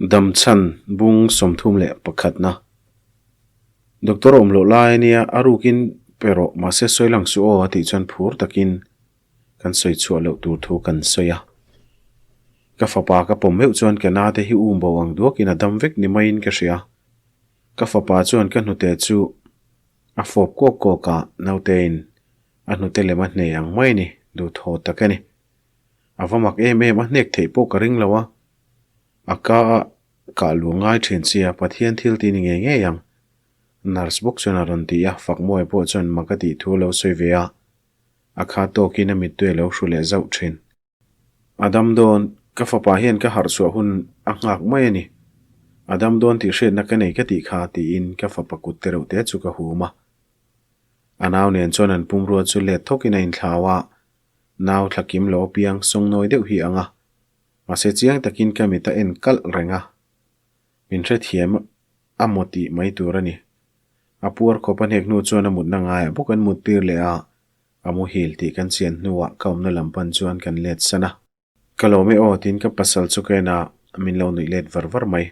Damchhan bung 31 na. Doctor awm loh lai ania a rukin pe rawh mahse sawi lang suh aw a tih chuan phur takin kan sawi chhuah loh tur thu kan sawi a. Ka fapa ka pawm meuh chuan ka na te hi um bo ang duakin a dam vek ni maiin ka hria. Ka fapa chuan ka hnute chu a fawp kawk kawk a, nautein a hnute lem a hnei ang mai ni, duhthaw tak a ni. A va mak em em a hnek theih pawh ka ring lo a. A ka a kah luh ngai thin sia Pathian thil ti ni ngei ngei ang. Nurse bawk chuan a rawn ti a, Fakmuai pawh chuan mak a tih thu a lo sawi ve a. A kha tawkin a mittui a lo hru leh zauh thin. A dam dawn, ka fapa hian ka harh chhuah hun a nghak mai a ni. A dam dawn tih hriatna ka nei ka tih kha tiin ka fapa kut te reuh te chu ka hum a. A nau nen chuan an pumrua chu let thawkin a inthlau a, nau thla kim lo apiang sawngnawi deuh hi ang a. Mahse chiang takin ka mit a en kalh reng a, min hrethiam a maw tih mai tur a ni. A puar khawp a hnek hnu chuan a mutna ngaiah bawk an mut tir leh a, a muhil tih kan chian hnuah ka awmna lam pan chuan kan let san a. Ka lawm e aw tiin ka pasal chu ka en a, min lo nuih let var var mai.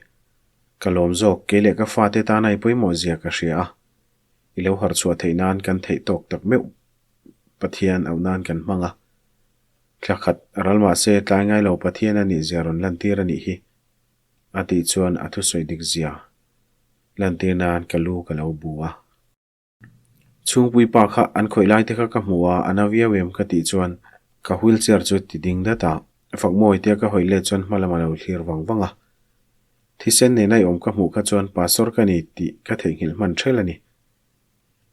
Ka lawm zawk, kei leh ka fate tana i pawimawh zia ka hria a, i lo harh chhuah theih nan kan theih tawk tak meuh Pathian auh nan kan hmang a. Thla khat ral mah se tlai ngai lo Pathian a nih zia rawn lantir a nih hi, a tih chuan a thusawi dik zia lantir nan ka lu ka lo bu a. Chhungpui pa kha an khawih lai te kha ka hmu a, a na viau em ka tih chuan ka wheelchair chu ti ding dat a, Fakmawi tia ka hawi let chuan hma lam a lo thlir vang vang a. Thisen nena i awm ka hmuh kha chuan pastor ka ni tih ka theihnghilh hman ṭhel a ni.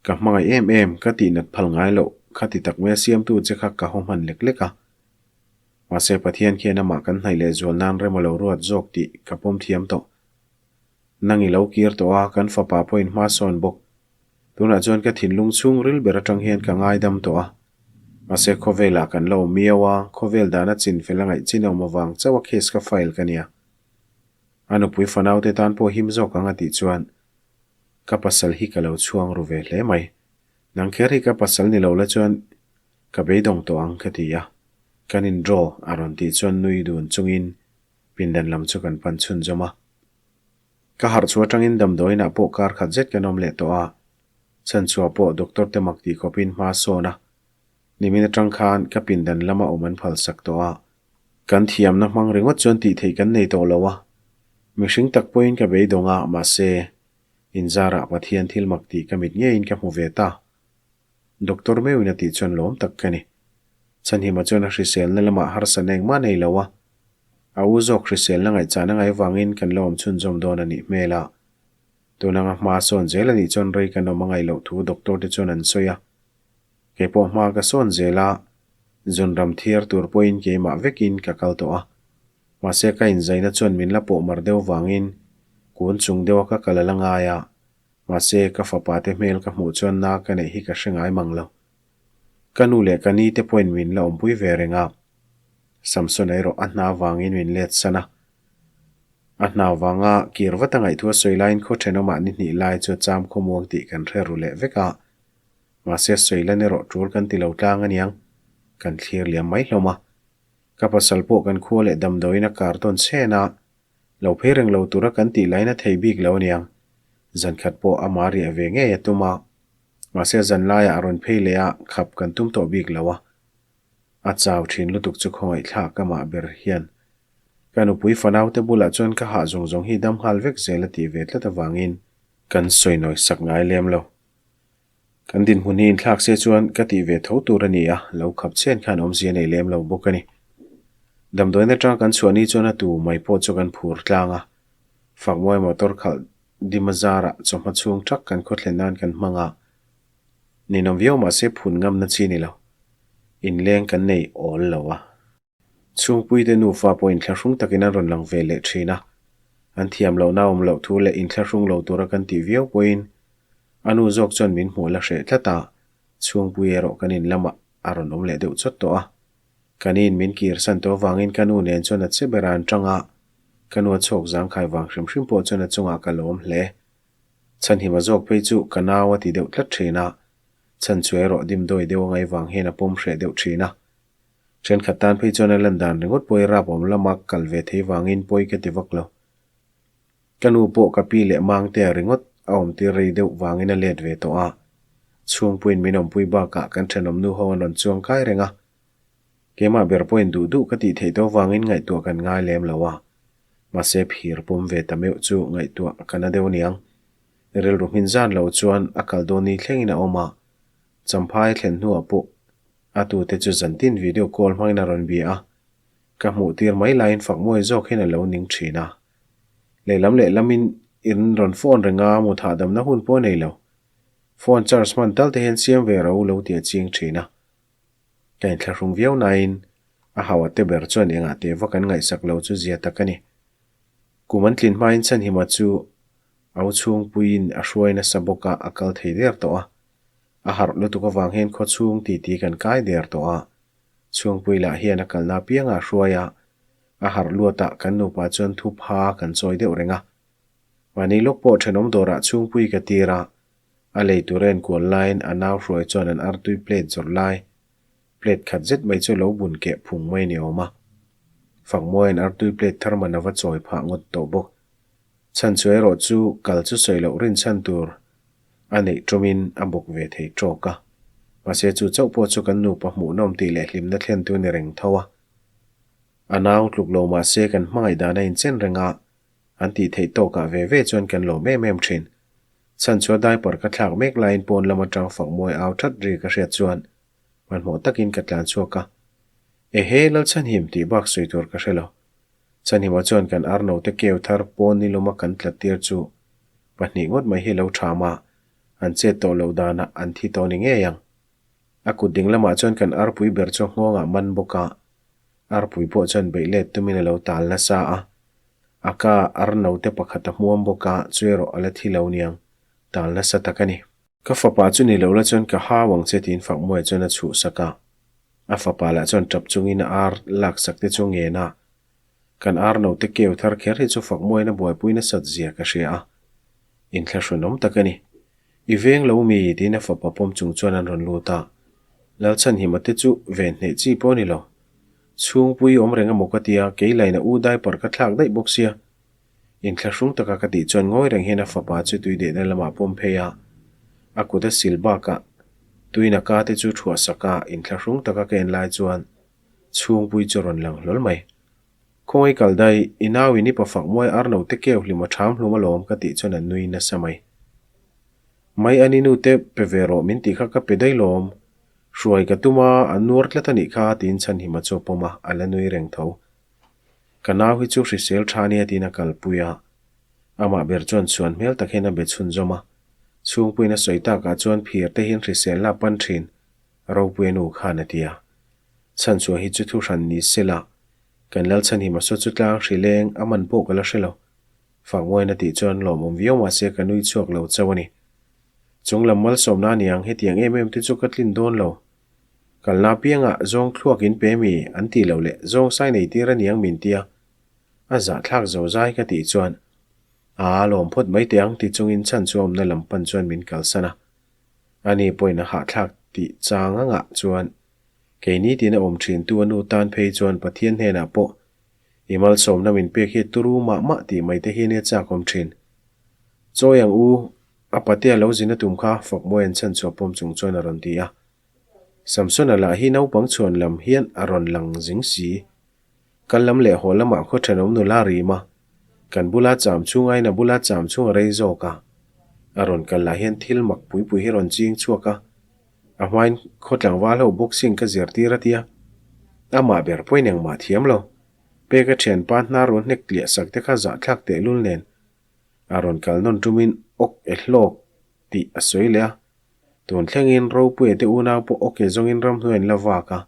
Ka hmangaih em em, ka tihnat phal ngai loh, kha ti tak mai a siamtu che kha ka haw hman lek lek a. Mahse Pathian khian amah kan hnaih leh zual nan rem a lo ruat zawk tih ka pawm thiam tawh. Nang i lo kir tawh a, kan fapa pawhin hma sawn bawk. Tunah chuan ka thinlung chhung ril ber atang hian ka ngaidam tawh a. Mahse khawvelah kan la awm miau a, khawvel dana chin fel a ngaih chin a awm avang chauh a case ka file ka nia. A nupui fanaute tan pawh him zawk ang a tih chuan Ka pasal hi ka lo chhuang ru ve hle mai. Nang kher hi ka pasal ni lo la chuan ka beidawng tawh ang ka ti a. Kan in draw a rawn tih chuan nui dun chungin pindan lam chu kan pan chhunzawm a. Ka harh chhuah atangin damdawiinah pawh kar khat zet kan awm leh tawh a. Chhanchhuah pawh doctor te mak tih khawpin hma sawn a. Nimin atang khan ka pindan lama awm an phalsak tawh a. Kan thiamna hmang ringawt chuan tih theih kan nei tawh lo a, mihring tak pawhin ka beidawng a, mahse, inzarah Pathian thil mak tih ka mit ngeiin ka hmu ve ta. Doctor meuhin a tih chuan lawm tak ka ni. Chhanhima chuan a hriselna lamah harsatna engmah nei lo a, a u zawk hriselna ngaihchahna ngai vangin kan la awm chhunzawm dawn a nih hmel a. Tun anga hma sawn zel a nih chuan rei kan awm a ngaih loh thu doctor te chuan an sawi a. Kei pawh hma ka sawn zel a, Zunram thiar tur pawhin keimah vekin ka kal tawh a. Mahse ka inzaina chuan min la pawh mar deuh vangin kun chung deuha ka kal a la ngai a. Mahse ka fapa te hmel ka hmuh chuan na ka neih hi ka hre ngai mang lo. Ka nu leh ka ni te pawhin min la awmpui ve reng a. Samson erawh a hna vangin min let san a. A hna vanga kir vat a ngaihthua sawi laiin khaw thenawmah ni hnih lai chu a cham khawmuang tih kan hre ru leh vek a. Mahse sawilan erawh tul kan ti lo tlang aniang, kan thlir liam mai hlawm a. Ka pasal pawh kan khua leh damdawiin a kar tawn chhen a, lo phei reng lo tura kan tih lain a thei bik lo aniang. Zan khat pawh ama riah ve ngei a tum a. Mahse zan laiah a rawn phei leh a, khap kan tum tawh bik lo a. A chau thin lutuk chu khawngaihthlak amah ber hian ka nupui fanaute bulah chuan ka hah zawng zawng hi dam nghal vek zel a tih ve tlat avangin kan sawi nawi sak ngai lem lo. Kan dinhmun hi inthlak se chuan ka tih ve tho tur a ni a, lo khap chhen khan awmzia nei lem lo bawk a ni. Damdawiin atanga kan chhuah ni chuan a tu mai pawh chu kan phur tlang a, Fakmawi motor khalh dima zarah chawhma chhung thak kan khawthlen nan kan hmang a, ninawm viau mahse phun ngamna chi ni lo, inleng kan nei awl lo a. Chhungpuite nufa pawh inthlahrung takin an rawn lang ve leh thin a, an thiam lohna awm loh thu leh inthlahrung lo tura kan tih viau pawhin a nu zawk chuan min hmuh la hreh tlat a, chhungpui erawh kan in lamah a rawn awm leh deuh chawt tawh a. Ka niin min kirsan tawh avangin ka nu nen chuan a che berah an tang a, ka nu a chhawk zangkhai vang hrim hrim pawh chuan a chungah ka lawm hle. Chhanhima zawk phei chu ka nau a ti deuh tlat thin a, chhanchhuah erawh dimdawi deuh a ngaih vang hian a pawm hreh deuh thin a. Thenkhat tan phei chuan a lan dan ringawt pawi rap awm lama kal ve thei vangin pawi ka ti vak lo. Ka nu pawh ka pi leh Mangtea ringawt a awmtir rei deuh vangin a let ve tawh a. Chhungpuiin min awmpui bakah kan thenawm nu ho an rawn chuang kai reng a. Keimah ber pawhin duh duh ka tih theih tawh vangin ngaihtuah kan ngai lem lo a. Mahse phir pawm ve ta meuh chu ngaihtuah ka na deuh aniang. Rilru hmin zan lo chuan a kal dawn ni thlengin a awm a. Champhai thlen hnuah pawh a tute chu zantin video call hmangin a rawn bia a. Ka hmuh tir mai laiin fakmawi zawk hian a lo ning thin a. Lehlam lehlamin in rawn phone reng a, mut hahdamna hun pawh a nei lo. Phone charge hman tal te hian siam ve ro lo tih a ching thin a. Ka inthlahrung viau nain a hau a te ber chuan engah teh vak an ngaihsak lo chu zia tak a ni. Kum an tlin hmain Chhanhima chu au chhungpuiin a hruai nasa bawk a, a kal thei der tawh a. A harh lutuk avang hian khawchhung titi kan kai der tawh a. Chhungpui lah hian a kalna apianga a hruai a, a harh luatah kan nupa chuan thu pha kan chawi deuh reng a. Mahni lawk pawh thenawm dawrah chhungpui ka tir a, a lei tur a enkual laiin a nau hruai chuan an artui plate zawrh lai, plate khat zet mai chu lo bun keh phung mai ni awm a. Fakmawia'n artui plate thar man a va chawi phah ngawt tawh bawk. Chhan chu erawh chu kal chu sawi loh rinchhan tur a neih tawmin a bawk ve thei tawk a. Mahse chu chauh pawh chu kan nupa hmuhnawm tih leh hlimna thlentu ni reng tho a. A nau tluk lo mahse kan hmangaih dan a inchen reng a, an tih theih tawkah ve ve chuan kan lawm em em thin. Chhan chu a diaper ka thlak mek laiin pawn lam atang fakmawi au that ri ka hriat chuan hmanhmawh takin ka tlan chhuak a. Ehe Lalchhanhim tih bak sawi tur ka hre lo. Chhanhima chuan kan arnote keu thar pawn niluma kan tlat tir chu pahnih ngawt mai hi lo tham a, an chet tawh loh danah an thi tawh ni ngei ang. A kut ding lamah chuan kan arpui ber chu nghawngah man bawk a, arpui pawh chuan beih let tumin a lo tal nasa a. A ka arnote pakhat a hmuam bawk a, chu erawh a la thi lo niang, tal nasa tak a ni. Ka fapa chu ni lo la chuan ka hau ang che tiin Fakmuai chuan a chhuhsak a. A fapa lah chuan tap chungin a ar laksak te chu ngen a. Kan ar note keu thar kher hi chu Fakmuaiin a buaipui nasat zia ka hria a. Inthlahrunawm tak a ni. I veng lo mi tiin a fapa pawm chung chuan an rawn lut a. Lalchhanhima te chu ven hneih chi pawh a ni lo. Chhungpui awm reng emaw ka tia, kei lain a u diaper ka thlak daih bawk sia. Inthlahrung taka ka tih chuan ngawi reng hian a fapa chu tui dehna lamah pawm phei a, a kut a sil bakah tuina ka te chu thuah sak a, inthlahrung taka ka en lai chuan chhungpui chu rawn lang hlawl mai. Khawngaih kal daih, i nau in i pa fak muai arno te keu hlim a ṭham hlum alawm ka tih chuan a nui nasa mai. Mai a ni nu te pe ve rawh min tih kha ka pe daih lawm, hruai ka tum a, a nuar tlat a nih kha tiin chhanhima chu a pawm a, a la nui reng tho. Ka nau hi chu hrisel tha nia tiin a kalpui a. Amah ber chuan chhuan hmel tak hian a be chhunzawm a. Chhungpuiin a sawi takah chuan phir te hian hrisel la pan thin, Ropuia nu khan a ti a. Chhanchhuah hi chu thu hran ni se la, kan Lalchhanhima saw chu tlang hri leng a man pawh ka la hre lo. Fakmuain a tih chuan lawmawm viau mahse ka nui chhuak lo chauh a ni. Chunglam malsawmna aniang hetiang em em te chu ka tlin dawn lo. Kalna piangah zawng thluak in pe mi an tih loh leh zawng sai nei tir aniang min tia a zahthlak zo zai ka tih chuan aa lawm phawt mai teh ang ti chungin chhan chu awmna lam pan chuan min kalsan a. Ani pawhin a hahthlak tih chang angah chuan keini tiin a awm thin tu a nu tan phei chuan Pathian hnenah pawh i malsawmna min pek hi turu mah mah tih mai te hi ania chak awm thin. Chawi ang u A patea lo zin a tum kha Fakmawia'n chhanchhuah pawm chung chuan a rawn ti a. Samsona lah hi naupang chhuan lam hian a rawn lang zing si. Kal lam leh haw lamah khaw thenawm nula rim a, kan bula cham chhung aiin a bula cham chhung a rei zawk a. A rawn kal lah hian thil mak pui pui hi rawn ching chhuak a, a hmain khaw tlangval ho boxing ka zirtir a tia. Amah ber pawhin engmah thiam lo. Peka thianpa hnar rawn hnek tliah sak te kha zahthlak tehlul nen A rawn kal nawn tumin awk e hlawk tih a sawi leh a, tun thlengin Ropuia te unau pawh awk e zawngin ramhnuai an la vak a,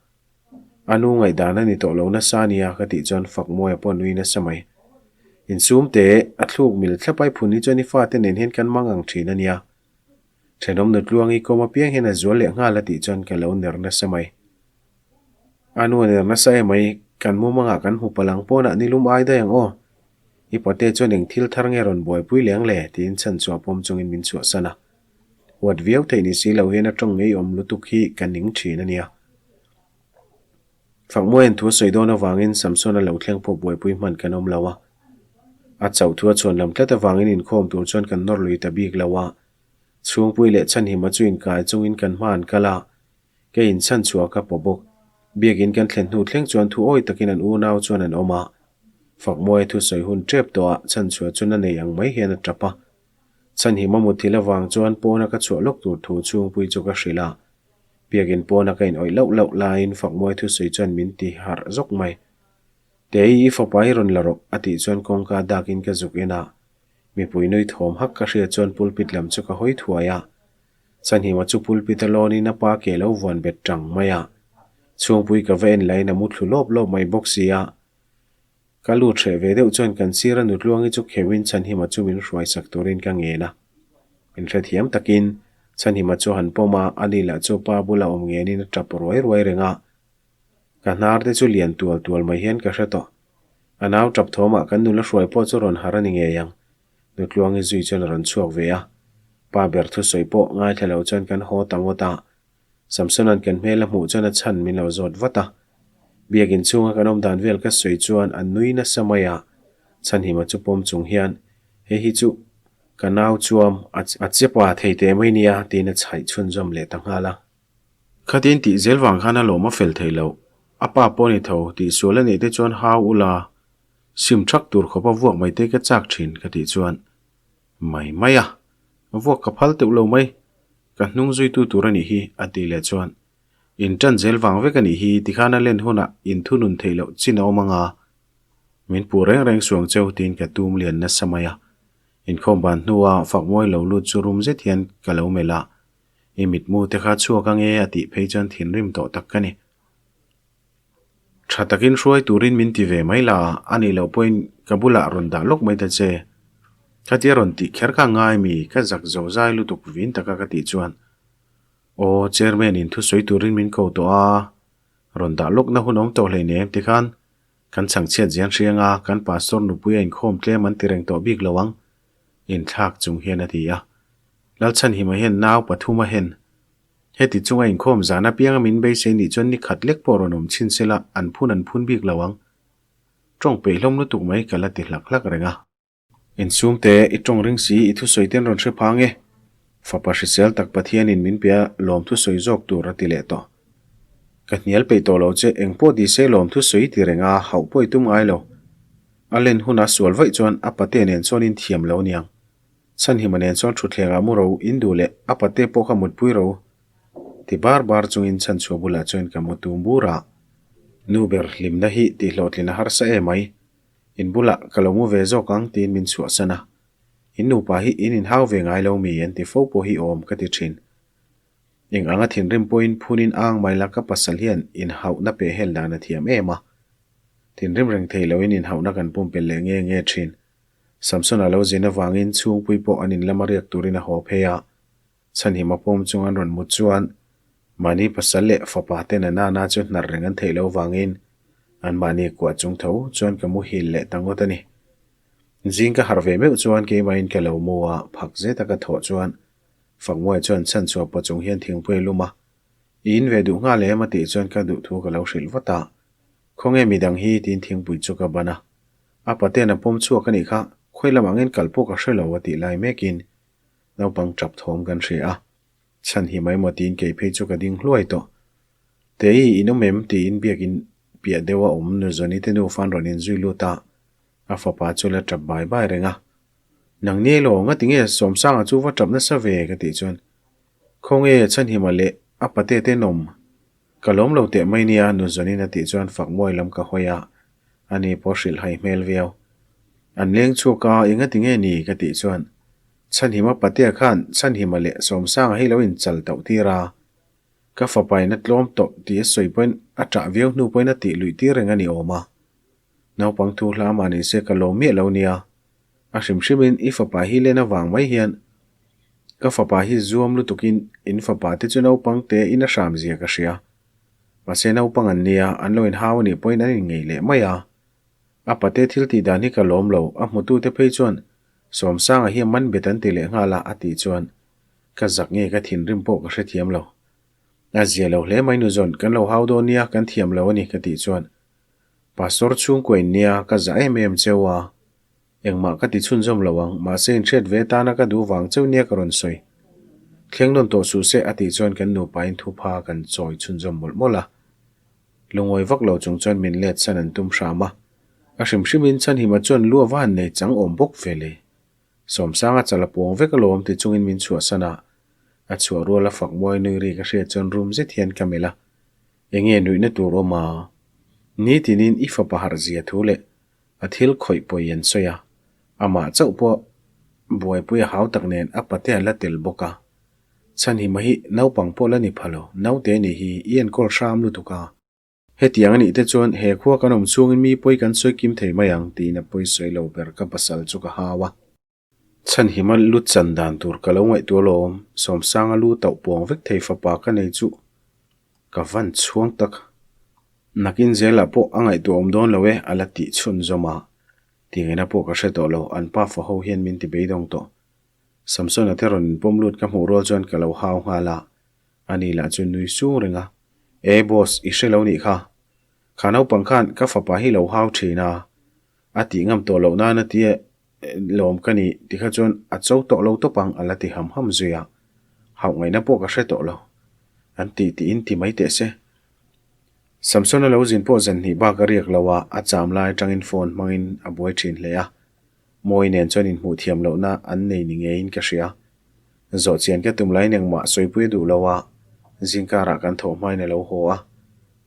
a nu ngaihdan a ni tawh lo nasa ania ka tih chuan Fakmawia pawh a nui nasa mai. Insum teh, a thluk mil thlap ai phun hi chuan i fate nen hian kan mang ang thin ania. Thenawm nutluangi kawm apiang hian a zual leh nghal a tih chuan ka lo ner nasa mai. A nu a ner nasa emai, kan mumangah kan hmu palang pawnah nilum ai daih ang aw. I pate chuan eng thil thar nge rawn buaipui leng le? tiin chhan chhuah pawm chungin min chhuahsan a. Huat viau theih ni si lo hian a tawng ngei awm lutuk hi ka ning thin a nia. Fakmuaiin thu a sawi dawn avangin Samsona lo thleng pawh buaipui hman kan awm lo a. A chauh thu a chhuan lam tlat avangin inkhawm tur chuan kan nawr lui ta bik lo a. Chhungpui leh Chhanhima chu inkai chungin kan hma an kal a, ka inchhan chhuah ka paw bawk. Biakin kan thlen hnu thleng chuan thu awi takin an unau chuan an awm a. Fakmuaia thusawi hun tep tawhah chhanchhuah chu na nei ang mai hian a tap a. Chhanhima muthilh avang chuan pawna ka chhuah lawk tur thu chhungpui chu ka hrilh a. Biakin pawna ka inawih lauh lauh laiin Fakmuaia thusawi chuan min ti harh zawk mai. Tei, i fapa hi rawn la rawh, a tih chuan kawngka dakin ka zuk en a. Mipui nui thawm hak ka hriat chuan pulpit lam chu ka hawi thuai a. Chhanhima chu pulpit a lawnin a pa ke lo vuan bet tang mai a. Chhungpui ka va en laiin a mu thlu lawp lawp mai bawk si a. Ka lut hreh ve deuh chuan kan sir a nutluangi chu kheuhin Chhanhima chu min hruai sak turin ka ngen a. Min hrethiam takin Chhanhima chu han pawm a, ani lah chu pa bula awm ngenin a tap ruai ruai reng a. Ka hnar te chu lian tual tual mai hian ka hre tawh. A nau tap thawmah kan nula hruai pawh chu rawn har a ni ngei ang. Nutluangi zui chuan a rawn chhuak ve a. Pa ber thusawi pawh ngaithla lo chuan kan haw ta ngawt a. Samsona'n kan hmel a hmuh chuan a chhan min lo zawt vat a. Biakin chhunga kan awm dan vel ka sawi chuan a nui nasa mai a, Chhanhima chu pawm chung hian, Hei hi chu ka nau chuam a che pa thei teh mai nia tiin a chhaih chhunzawm leh ta nghal a. Khatin tih zel vang khan a lawm a fel thei lo. A pa pawh a ni tho, tihsual a neih te chuan hau ula, sim thak tur khawp a vuak mai te ka chak thin ka tih chuan Mai mai a, vuak ka phal teuh lo mai, ka hnung zuitu tur a nih hi, a tih leh chuan, In tan zel vang vek a nih hi, tikhan a len hunah in thunun theih loh chin a awm ang a, min puh reng reng suang cheu tiin ka tum lian nasa mai a. Inkhawm ban hnua Fakmawi lo lut chu rum zet hian ka lo melh a, I mitmu te kha chhuak ang e a tih phei chuan thinrim tawh tak ka ni. Tha takin hruai turin min ti ve mai la, a nih loh pawhin ka bulah rawn dah lawk mai ta che. Khatia rawn tih kher kha ngai mi, ka zak zo zai lutuk vin taka ka tih chuan, Aw, Chairman in thusawi turin min ko tawh a, rawn dah lawkna hun awm tawh hleinem tikhan kan chhangchhiat zian hriang a, kan pastor nupui a inkhawm tlem an ti reng tawh bik lo ang, inthlak chung hian a ti a. Lalchhanhima hian nau pathum a hen. Heti chunga inkhawm zan apianga min beisei nih chuan ni khat lek pawh rawn awm chhin sela an phun an phun bik lo ang. Tawng peih hlawm lutuk mai ka la ti hlak hlak reng a. Insumte, i tawng ring si, i thusawi ten rawn hre phang e. Fapa hrisel tak Pathianin min pe a, lawm thusawi zawk tur a ti leh tawh. Ka hnial peih tawh lo che, eng pawh ti se lawm thusawi ti reng a, hauh pawh i tum ngai lo. A len huna sual vaih chuan a pate nen chuan in thiam lo niang. Chhanhima nen chuan thutthleng ah mu ro in duh leh a pate pawh kha mutpui ro ti bar bar chungin chhanchhuah bulah chuan ka mu tum bur a. Nu ber hlimna hi tih hlawhtlin a harsa em mai. In bulah ka lo mu ve zawk ang tiin min chhuahsan a. In nupa hi in inhau ve ngai lo mi an ti fo pawh hi awm ka ti thin. Eng anga thinrim pawhin phunin ang mai la ka pasal hian inhauhna peh hel dan a thiam em a. Thinrim reng thei loin inhauhna kan pumpelh leh nge nge thin. Samson a lo zin avangin chhungpui pawh an in lama riak turin a haw phei a. Chhanhim a pawm chung an rawn mut chuan mahni pasal leh fapa ten a nana chu hnar reng an theih lo vangin anmahni kuah chung tho chuan ka muhil leh ta ngawt a ni. Zing ka harh ve meuh chuan keimahin ka lo mu a, phak zeta ka thawh chuan Fakmuai chuan chhanchhuah pawh chung hian thingpui a lum a. I in ve duh nghal em a tih chuan ka duh thu ka lo hrilh vat a. Khawnge midang hi tiin thingpui chu ka ban a. A paten a pawm chhuak a nih kha, khawi lam angin kal pawh ka hre lo a tih lai mekin naupang tap thawm kan hria a. Chhan hi mai maw tiin kei phei chu ka ding hluai tawh. Tei in awm em tiin biakin piah deuh a awm nu Zawni te nufa an rawn inzui lut a, a fapa chu la tap bai bai reng a. Nang ni elaw ngati nge Sawmsanga chu va tap nasa ve ka tih chuan Khawnge Chhanhima leh a pate te an awm? Ka lawm lo teh mai nia nu Zawnin a tih chuan Fakmuai lam ka hawi a, ani pawh hrilh hai hmel viau. An leng chhuak a, engati nge ni ka tih chuan Chhanhima patea khan Chhanhima leh Sawmsanga hi lo inchal tauh tir a, ka fapain a tlawm tawh tih a sawi pawhin a ṭah viau hnu pawhin a tih luih tir reng a ni awm a. Naupang thu hla mah ni se ka lawm miah lo nia. A hrim hrimin i fapa hi len avang mai hian ka fapa hi zuam lutukin in fapa te chu naupang te in a hram zia ka hria. Mahse naupang an nia, an lo inhau anih pawhin an inngei leh mai a. A pate thil tih dan hi ka lawm lo, a hmutute phei chuan Sawmsanga hi a man bet an ti leh nghal a a tih chuan ka zak nge ka thinrim pawh ka hrethiam lo. A zia lo hle mai nu zawn, kan lo hau dawn nia, kan thiam lo a ni ka tih chuan Pastor chhungkua in nia, ka zah em em cheu a. Engmah ka ti chhunzawm lo ang, mahse inhriat ve tana ka duh vang chauh nia ka rawn sawi. Thleng nawn tawh suh se a tih chuan kan nupain thupha kan chawi chhunzawm mawlh mawlh a. Lungawi vak lo chung chuan min let san an tum hram a. A hrim hrimin Chhanhima chuan lu a va han nei chang awm bawk ve le. Sawmsanga chal a puang vek alawm ti chungin min chhuahsan a. A chhuah rual a fak mawi nui ri ka hriat chuan rum zet hian ka melh a. Enge nuihna tur awm a? Nitinin i fapa harh zia thu leh a thil khawih pawi an sawi a. Amah chauh pawh buaipui a hau tak nen a pate a la tel bawk a. Chhanhima hi naupang pawh la ni pha lo, naute nih hi i enkawl hram lutuk a. Hetiang a nih te chuan he khua kan awm chhungin mi pawi kan sawi kim thei mai ang tiin a pawi sawi lo ber ka pasal chu ka hau a. Chhanhima lu chan dan tur ka lo ngaihtuah alawm, Sawmsanga lu tauh puang vek thei fapa ka nei chu ka van chhuang tak. Nakin zelah pawh a ngaihtuah awm dawn lo e a la tih chhunzawm a, tingaihna pawh ka hre tawh lo, an pa fa ho hian min ti beidawng tawh. Samsona te rawn inpawm lut ka hmuh rual chuan ka lo hau nghal a, ani lah chu nui sung reng a, E boss, i hre lo nih kha. Kha naupang khan ka fapa hi lo hau thin a, a tih ngam tawh loh nan a tia lawm ka ni tikha chuan a cho tawh lo tawp ang a la ti ham ham zui a, hauh ngaihna pawh ka hre tawh lo. An tih tiin ti mai teh se. Samsona lo zin pawh zan hnih bak a riak lo a, a cham lai atangin phone hmangin a buai thin hle a. Mawi nen chuan inhmuh thiam lohna an nei ni ngeiin ka hria. Zawh chian ka tum laiin engmah sawipui a duh lo a, zingkarah kan thawh hmain a lo haw a.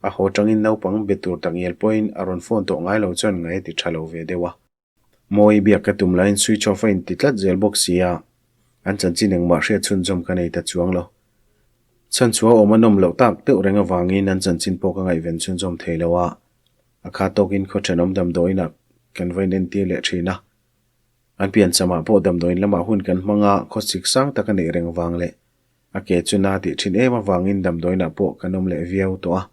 A haw tangin naupang be tur tak ngial pawhin a rawn phone tawh ngai lo chuan ngai a ti tha lo ve deuh a. Mawi biak ka tum laiin switch off a inti tlat zel bawk si a, an chanchin engmah hriat chhunzawm ka nei ta chuang lo. Chhan chhuah awm a nawm loh tak deuh reng avangin an chanchin pawh ka ngaihven chhunzawm thei lo a. A kha tawkin khaw thenawm damdawiinah kan va inentir leh thin a. An pianchamah pawh damdawiin lamah hun kan hmang a, khawsik sang tak a neih reng vang leh a ke chu na tih thin em avangin damdawiinah pawh kan awm leh viau tawh a.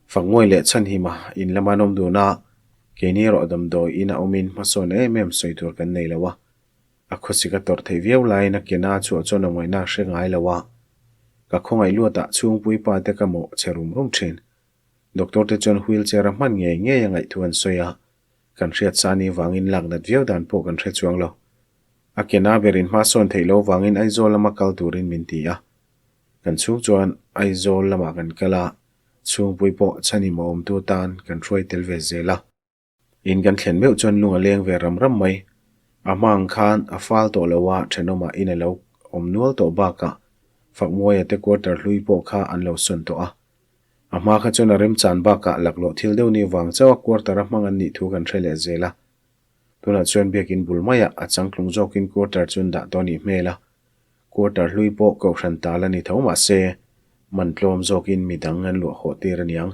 Fakngawi leh chhanhima in lama an awm dun a, keini erawh damdawiin a awmin hmasawn em em sawi tur kan nei lo a. A khawsik a tawrh theih viau laiin a ke na chhuah chuan awmngaihna a hre ngai lo a. Ka khawngaih luatah chhungpui pa te ka mawh chhe rum rum thin. Doctor te chuan wheel chair a hman ngei ngei a ngaih thu an sawi a, kan hriat sa ni vangin lak nat viau dan pawh kan hre chuang lo. A ke na berin hma sawn theih lo vangin Aizawl lama kal turin min ti a. Kan chhung chuan Aizawl lamah kan kal a, chhungpui pawh chhanim a awmtu tan kan hruai tel ve zel a. In kan thlen meuh chuan lung a leng ve ram ram mai. A hma ang khan a fal tawh lo a, thenawmah in a lo awm nual tawh bakah Fakmuaia te quarter hlui pawh kha an lo sawn tawh a. A hma kha chuan a remchan bakah laklawh thil deuh ni vang chauh a quarter a hmang an nih thu kan hre leh zel a. Tunah chuan biakin bul maiah a changtlung zawkin quarter chu an dah tawh a nih hmel a. Quarter hlui pawh kohhran tal a ni tho mahse, man tlawm zawkin mi dang an luah hawh tir a niang.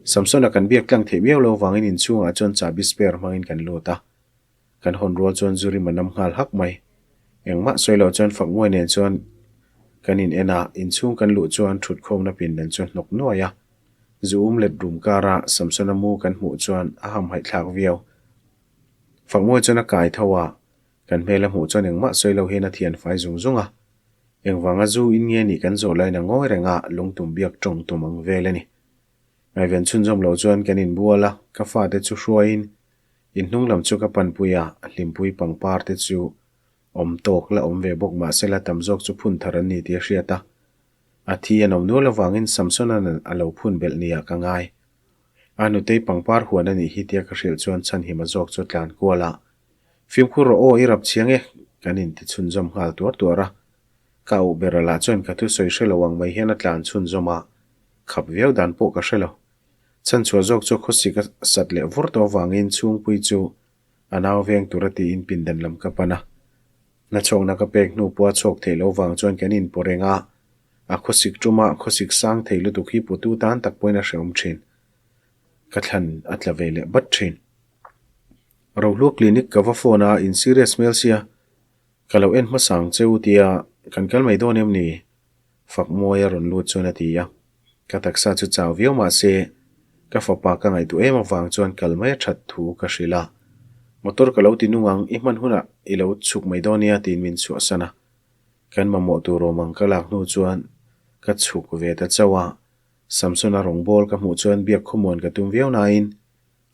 Samsona kan biak tlang theih miau lo vangin inchhungah chuan chahbi spare hmangin kan lut a. Kan hawn rual chuan Zurim a nam nghal hak mai. Engmah sawi loh chuan Fakmuai nen chuan kan in en a, inchhung kan luh chuan thutkhawmna pindan chu hnawk nuai a. Zu um let rum kara Samsona mu kan hmuh chuan a hamhaih thlak viau. Fakmuai chuan a kai tho a, Kan hmel a hmuh chuan engmah sawi lo hian a thian fai zung zung a. Engvanga zu in nge nih kan zawh laiin a ngawi reng a, lungtum biak tawng tum ang vel a ni. Ngaihven chhunzawm lo chuan kan inbual a, ka fate chu hruaiin in hnung lam chu ka panpui a, hlimpui pangpar te chu awm tawk la awm ve bawk mahse la tam zawk chu phun thar an ni tih a hriat a. A thi an awm nual avangin Samson-a'n a lo phun belh nia ka ngai. A nutei pangpar huan a nih hi tia ka hrilh chuan chhanhima zawk chu a tlan kual a, Fimkhur rawh aw, i rap chiang e, kan inti chhunzawm nghal tuar tuar a. Ka auh ber a lah chuan ka thusawi hre lo ang mai hian a tlan chhunzawm a, khap viau dan pawh ka hre lo. Chhanchhuah zawk chu khawsik a sat leh vur tawh avangin chhungpui chu a nau veng tur a tiin pindan lam ka pan a. Nachhawkna ka pek hnu pawh a chhawk theih loh vang chuan kan inpawh reng a, a khawsik ṭuma khawsik sang thei lutuk hi putu tan tak pawhin a hrehawm ṭhin. Ka thlan a tla ve leh bat ṭhin. Rohlua clinic ka va phone a, in serious hmel sia, ka lo en hmasa ang che u tia kan kal mai dawn em ni? Fakmuai a rawn lut chuan a ti a. Ka taksa chu chau viau mah se, ka fapa ka ngaihtuah em avang chuan kal mai a that thu ka hrilh a. Motor ka lo ti nung ang, i hman hunah i lo chhuk mai dawn nia tiin min chhuahsan a. Kan mamawh tur awm ang ka lak hnu chuan ka chhuk ve ta chauh a. Samsona rawngbawl ka hmuh chuan biak khawmuan ka tum viau nain.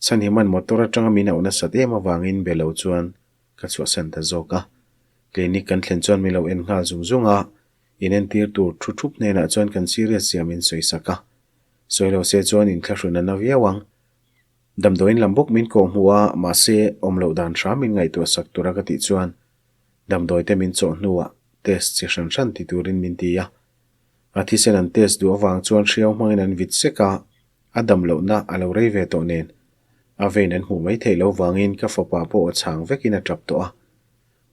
Chhanhima'n motor atanga min auh nasat em avangin be lo chuan ka chhuahsan ta zawk a. Clinic kan thlen chuan min lo en nghal zung zung a, inentir tur thu thup hnenah chuan kan serious zia min sawi sak a. Sawi lo se chuan inthlahrun a na viau ang. Damdawiin lam bawk min kawh hmuh a, mahse awm loh dan hram min ngaihtuah sak tura ka tih chuan damdawi te min chawh hnuah test chi hran hran ti turin min ti a. A thisen an test duh avang chuan hriau hmangin an vit sek a, a dam lohna a lo rei ve tawh nen a vein an hmuh mai theih lo vangin ka fapa pawh aw chhang vekin a tap tawh a.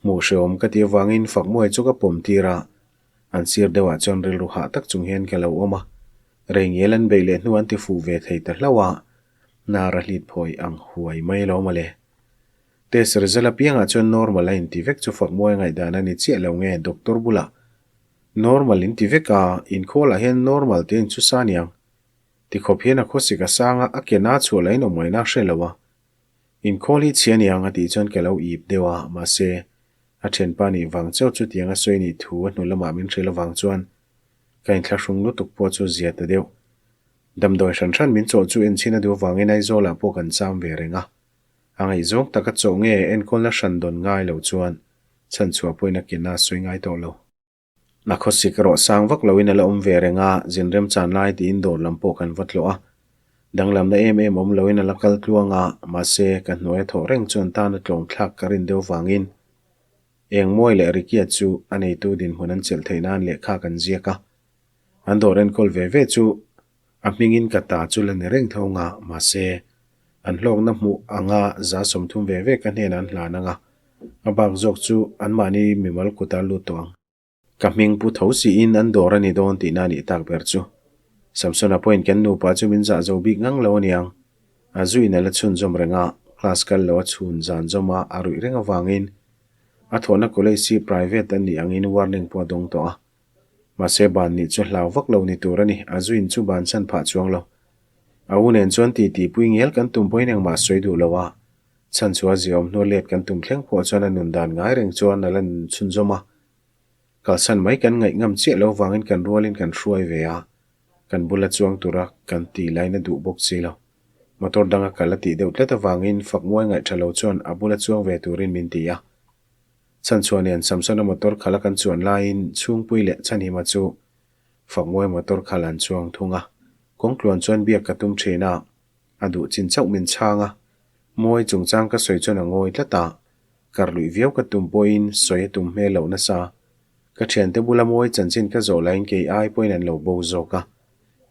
Hmuh hrehawm ka tih avangin Fakmuai chu ka pawm tir a, an sir deuhah chuan rilru hah tak chung hian ka lo awm a. Rengel an beih leh hnu an ti fuh ve thei ta hlauh a, hnar a hlit phawi ang huai mai lo mawle. Test result apiangah chuan normal a inti vek chu Fakmuai ngaihdan a ni chiah lo nge doctor bulah normal inti vek a, inkhawlah hian normal te in chu sa niang. Ti khawp hian a khawsik a sang a, a ke na chhuah lahin awm ngaihna a hre lo a. Inkhawl hi chhia niang a tih chuan ka lo ip deuh a, mahse, a thianpa nih vang chauh chutiang a sawi nih thu a hnu lamah min hrilh avang chuan ka inthlahrung lutuk pawh chu zia ta deuh. Damdawi hran hran min chawh chu enchhin a duh avangin Aizawlah pawh kan cham ve reng a. A ngaihzawng taka chawh nge enkawlna hran dawn ngai lo chuan chhanchhuah pawhin a ke na sawi ngai tawh lo. A khawsik erawh sang vak loin a la awm ve reng a, zin remchan lai tiin dawr lam pawh kan va tlawh a. Danglamna em em awm loin a la kal tluang a, mahse, ka hnuai a thawh reng chuan tan a tlawm thlak ka rin deuh vangin Engmawi leh Rikia chu a neitu dinhmun an chelh theih nan lehkha kan ziak a. An dawr enkawl ve ve chu a hmingin ka ta chu la ni reng tho nga, mahse, an hlawkna hmuh anga 30% ve ve ka hnenah an hlan anga, a bak zawk chu anmahni mimal kuta lut tawh ang. Ka hming pu tho siin an dawr a ni dawn tihna a nih tak ber chu. Samsona pawhin kan nupa chu min zah zo bik ngang lo aniang. A zuiin a la chhunzawm reng a, class kal lo a chhun zan zawm a, a ruih reng avangin a thawhna college hi private an nih angin warning pawh a dawng tawh a. Mahse ban nih chu hlau vak lo ni tur a ni, a zuiin chu ban chhan phah chuang lo. A u nen chuan titi pui ngial kan tum pawhin engmah sawi duh lo a, chhan chu a ziaawm hnu let kan tum thleng pawh chuan a nun dan ngai reng chuan a la nun chhunzawm a. Kalsan mai kan ngaih ngam chiah lo vangin kan rualin kan hruai ve a, kan bula chuang tura kan tih lain a duh bawk si lo. Motor danga kal a tih deuh tlat avangin Fakmuai ngaih tha lo chuan a bula chuang ve turin min ti a. Chhanchhuah nen Samsona motor khala kan chuan laiin Chhungpui leh Chhanhima chu Fakmuai motor khala an chuang thung a. Kawngtluan chuan biak ka tum thin a, a duh chin chauh min chhang a. Mawi chungchang ka sawi chuan a ngawi tlat a, Kar luih viau ka tum pawhin sawi a tum hmel loh nasa. Ka thiante bula mawi chanchin ka zawh laiin kei ai pawhin an lo bo zawk a,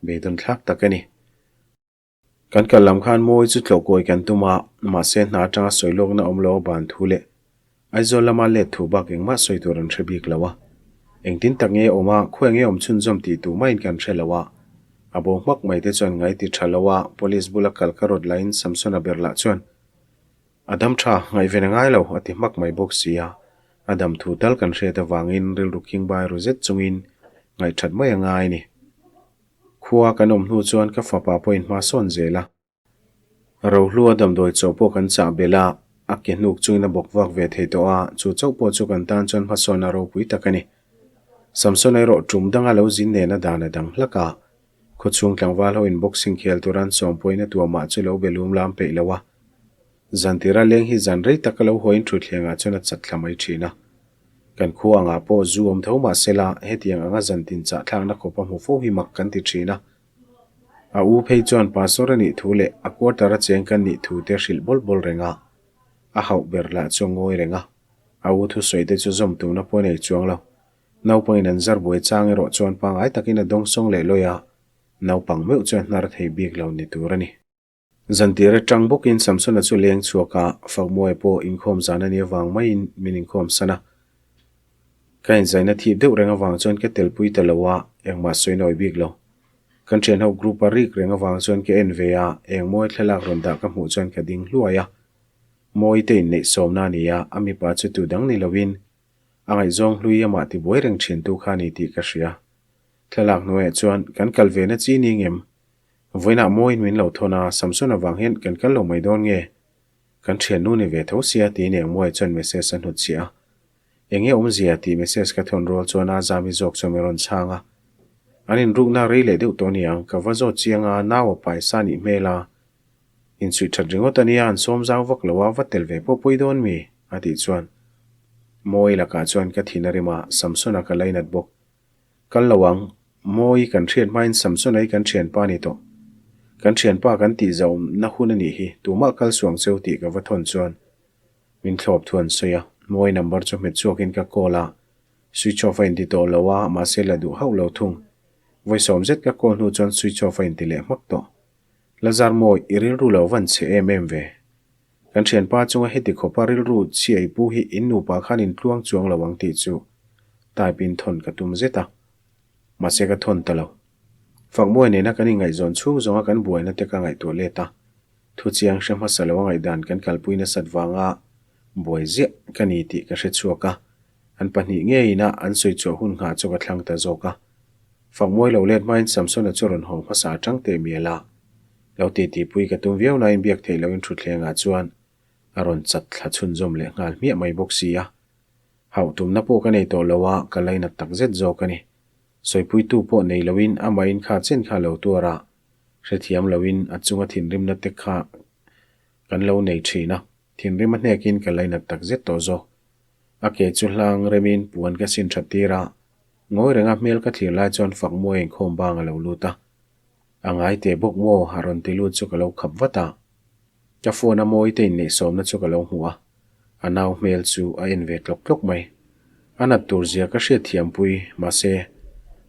beidawn thlak tak a ni. Kan kal lam khan mawi chu tlawh kawi kan tum a, mahse hna atanga sawi lawkna awm lo a ban thu leh Aizawl lama let thu bak engmah sawi tur an hre bik lo a. Engtin tak nge awm a, khawi nge awm chhunzawm tih tu mahin kan hre lo a. A bo hmak mai te chuan ngai ti tha lo a, police bula kal ka rawt laiin Samsona ber lah chuan A dam tha, ngaihven a ngai lo, a ti hmak mai bawk si a. A dam thu tal kan hriat avangin rilru khing bai ru zet chungin ngaihthat mai a ngai a ni. Khua kan awm hnu chuan ka fapa pawhin hma sawn zel a. Rohlua damdawi chaw pawh kan chah belh a, a ke hnuk chungin a bawk vak ve thei tawh a, chu chauh pawh chu kan tan chuan hmasawn a ropui tak a ni. Samson erawh tum danga lo zin nena dan a dang hlak a, Khawchhung tlangval ho in boxing khel tur an sawm pawhin a tuamah chu lo be lum lam peih lo a. Zantira leng hi zan rei taka lo hawiin thutthleng ah chuan a chat thla mai thin a. Kan khua angah pawh zu awm tho mah sela hetiang anga zantin chah thlakna khawp a hmu fo hi mak kan ti thin a. A u phei chuan pastor a nih thu leh a quarter a cheng kan nih thu te hrilh bawl bawl reng a. A hauh ber lah chu a ngawi reng a. A u thusawi te chu zawm tumna pawh a nei chuang lo. Naupangin an zar buai chang erawh chuan pangngai takin a dawngsawng leh lawi a, naupang meuh chuan hnar thei bik lo ni tur a ni. Zantir atang bawkin Samsona chu leng chhuak a, Fakmuai pawh inkhawm zan a nih avang maiin min inkhawm san a. Ka inzaina thip deuh reng avang chuan ka telpui ta lo a, engmah sawi nawi bik lo. Kan thianho group a rik reng avang chuan ka en ve a, engmawi thlalak rawn dah ka hmuh chuan ka ding hluai a. Mawite inneih sawmna a ni a, a mipa chu tu dang ni loin A ngaihzawng hlui amah tibuai reng thin tu kha a ni tih ka hria. Thlalak hnuaiah chuan kan kal ve na chi ni ngem? Vawiinah mawiin min lo thawn a, Samson avang hian kan kal lo mai dawn nge? Kan thiannu ni ve tho sia tiin Engmuaia chuan message a hnutchhiah a. Enge awmzia tih message ka thawn rual chuan a zami zawk chuan min rawn chhang a. An inrukna rei leh deuh tawh niang, ka va zawt chiang a, nau a paisa nih hmel a. Insuih that ringawt a nia, an sawm zau vak lo a, va tel ve pawh pawi dawn mi? a tih chuan Mawi lakah chuan ka thin a rim a, Samsona ka lainat bawk. Kal lo ang, Mawi kan hriat hmain Samsona hi kan thianpa a ni tawh. Kan thianpa kan tih zauhna hun a nih hi, tumah kal suang cheu tih ka va thawn chuan min thlawp thu an sawi a, Mawi number chu hmet chhuakin ka call a, switch off a inti tawh lo a, mahse la duh hauh lo thung. Vawi sawm zet ka call hnu chuan switch off a inti leh hmak tawh. Lazar Mawi, i rilru lo van chhe em em ve. Kan thianpa chunga heti khawpa rilru chhia i pu hi in nupa khan in tluang chuang lo ang tih chu type in thawn ka tum zet a. Mahse ka thawn ta lo. Fakmawi nena kan ingaihzawn chhung zawnga kan buaina te ka ngaihtuah let a. Thu chiang hre hmasa lo a ngaihdan kan kalpui nasat vanga buai ziah ka ni tih ka hre chhuak a. An pahnih ngeiin a an sawi chhuah hun nghah chu ka thlang ta zawk a. Fakmawi lo let hmain Samsona chu rawn haw hmasa atang teh mial a. Lo titipui ka tum viau nain biak theih loin thutthlengah chuan a rawn chat thla chhunzawm leh nghal hmiah mai bawk si a. Hauh tumna pawh ka nei tawh lo a, ka lainat tak zet zawk a ni. Sawipuitu pawh nei loin amahin kha chen kha lo tuar a, hrethiam loin a chunga thinrimna te kha kan lo nei thin a, thinrim a hnekin ka lainat tak zet tawh zawk. A ke chu hlang remin puan ka sin that tir a, ngawi renga hmel ka thlir lai chuan Fakmuai inkhawm bang a lo lut a. A ngai teh bawk maw? a rawn ti lut chu ka lo khap vat a. Ka phone a mawi te inneihsawmna chu ka lo hmu a, a nau hmel chu a en ve tlawk tlawk mai. A nat tur zia ka hriat thiampui, mahse,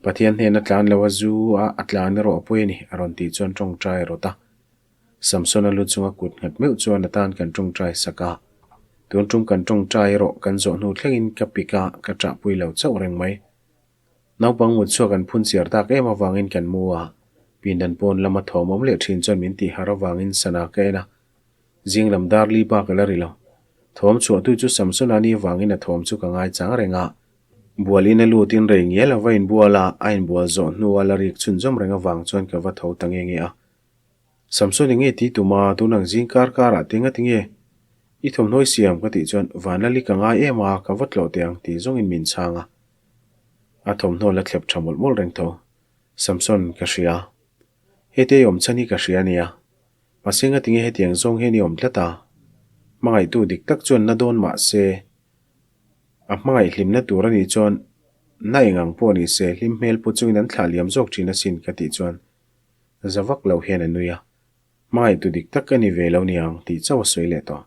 Pathian hnena tlan lo a zu a a tlan erawh a pawi a ni, a rawn tih chuan tawngtai a rawt a. Samsona lu chunga kut nghat meuh chuan a tan kan tawngtai sak a. Tun tum kan tawngtai erawh kan zawh hnu thlengin ka pik a, ka ṭahpui lo chauh reng mai. Naupang mut chhuak an phun chiar tak em avangin kan mu a, pindan pawn lama thawm awm leh thin chuan min tih harh avangin sana ka en a. Zing lam dar li bak a la ri lo. Thawm chhuahtu chu Samsona ni avangin a thawm chu ka ngai chang reng a. Bual in a lut in rei ngial a va inbual a, a inbual zawh hnua la rik chhunzawm reng avang chuan ka va tho ta nge nge a. Samson enge ti tum a, tun ang zing kar karah te nga tinge i thawmhnawi siam ka tih chuan Vanlali ka ngai em a, ka va tlawh teh ang tih zawngin min chhang a. A thawmhnaw la thlep tha mawlh mawlh reng tho. Samson, ka hria. Hete i awm chhan hi ka hria a nia. Mahse nga tinge hetiang zawng hian i awm tlat a? Hmangaihtu dik tak chuan na dawn mah se, a hmangaih hlimna tur a nih chuan na eng ang pawh ni se hlim hmel pu chungin an thlah liam zawk thin asin ka tih chuan za vak lo hian a nui a. Hmangaihtu dik tak ka ni ve lo niang tih chauh a sawi leh tawh.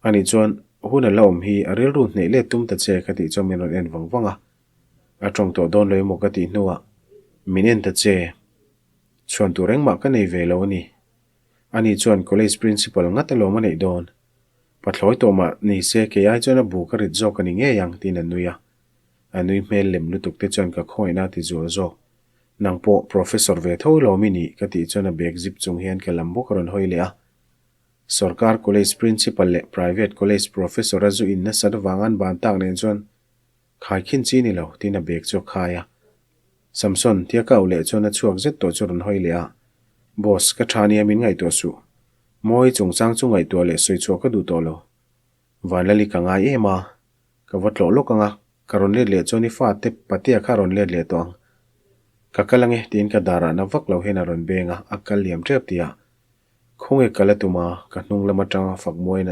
Ani chuan, Hun a la awm hi a rilru hneh let tum ta che ka tih chuan min rawn en vang vang a. A tawng tawh dawn lo emaw ka tih hnuah, Min en ta che. Chhuan tur engmah ka nei ve lo a ni. Ani chuan college principal ngat alawm a neih dawn. Pathlawi tawh mah ni se kei ai chuan a bu ka rit zawk a ni ngei ang tiin a nui a. A nui hmel lem lutuk te chuan ka khawngaihna a ti zual zawk. Nang pawh professor ve tho lawm i nih ka tih chuan a bag zip chung hian ka lam bawk a rawn hawi leh a. Sorkar college principal leh private college professor a zu in nasat avang an ban tak nen chuan khai khin chi ni lo tiin a bag chu a khai a. Samson, tia ka auh leh chuan a chhuak zet tawh chu rawn hawi leh a, Boss, ka tha nia min ngaihtuah suh. Mawi chungchang chu ngaihtuah leh sawi chhuah ka duh tawh lo. Vanlali ka ngai em a, ka va tlawh lawk ang a, ka rawn let leh chuan i fa te patea kha a rawn let leh tawh ang. Ka kal ange tiin ka darah na vak lo hian a rawn beng a, a kal liam tep tih ah Khawnge kal a tum a, ka hnung lam atanga fak muain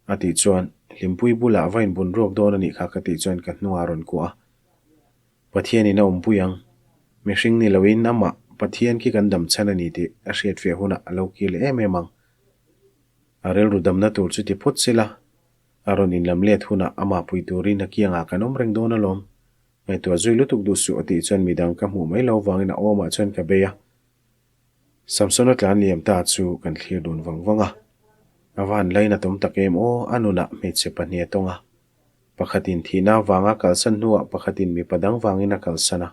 a tih chuan Hlimpui bulah va inbun ruak dawn a nih kha ka tih chuan ka hnungah a rawn kuah a. Pathianin a awmpui ang. Mihring ni loin amah Pathian khi kan dam chhan a ni tih a hriatfiah hunah a lo kir leh em em ang. A rilru damna tur chu ti phawt sela, a rawn inlam let hunah amah pui turin a kiangah kan awm reng dawn alawm. Ngaihtuah zui lutuk duh suh a tih chuan midang ka hmuh mai lo vangin a awmah chuan ka bei a. Samsona tlan liam ta chu kan thlir dun vang vang a. A va han lain a tawm tak em aw, a nunah hmeichhe pahnih a tawng a. Pakhatin thihna avanga kalsan hnuah pakhatin mipa dang vangin a kalsan a.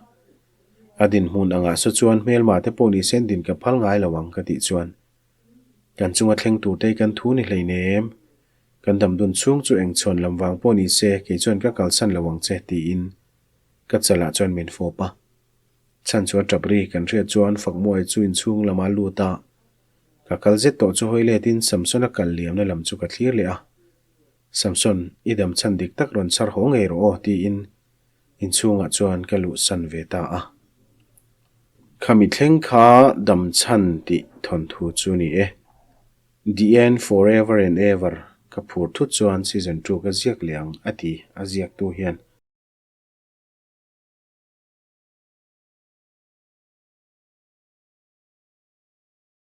A dinhmun angah saw chuan hmelma te pawh ni sen din ka phal ngai lo ang ka tih chuan kan chunga thleng tur te hi kan thu ni hleinem. Kan dam dun chhung chu eng chhuan lam vang pawh ni se kei chuan ka kalsan lo ang che tiin ka chalah chuan min fawp a. Chhan chu a tap ri kan hriat chuan Fakmuai chu inchhung lama lut a, ka kal zet tawh chu hawi letin Samson-a kal liamna lam chu ka thlir leh a. Samson, i dam chhan dik tak rawn chhar haw ngei rawh aw tiin inchhungah chuan ka luhsan ve ta a. Khami thleng kha dam chhan tih thawnthu chu ni e. The end forever and ever ka phur thut chuan season 2 ka ziak leh ang a ti a ziaktu hian.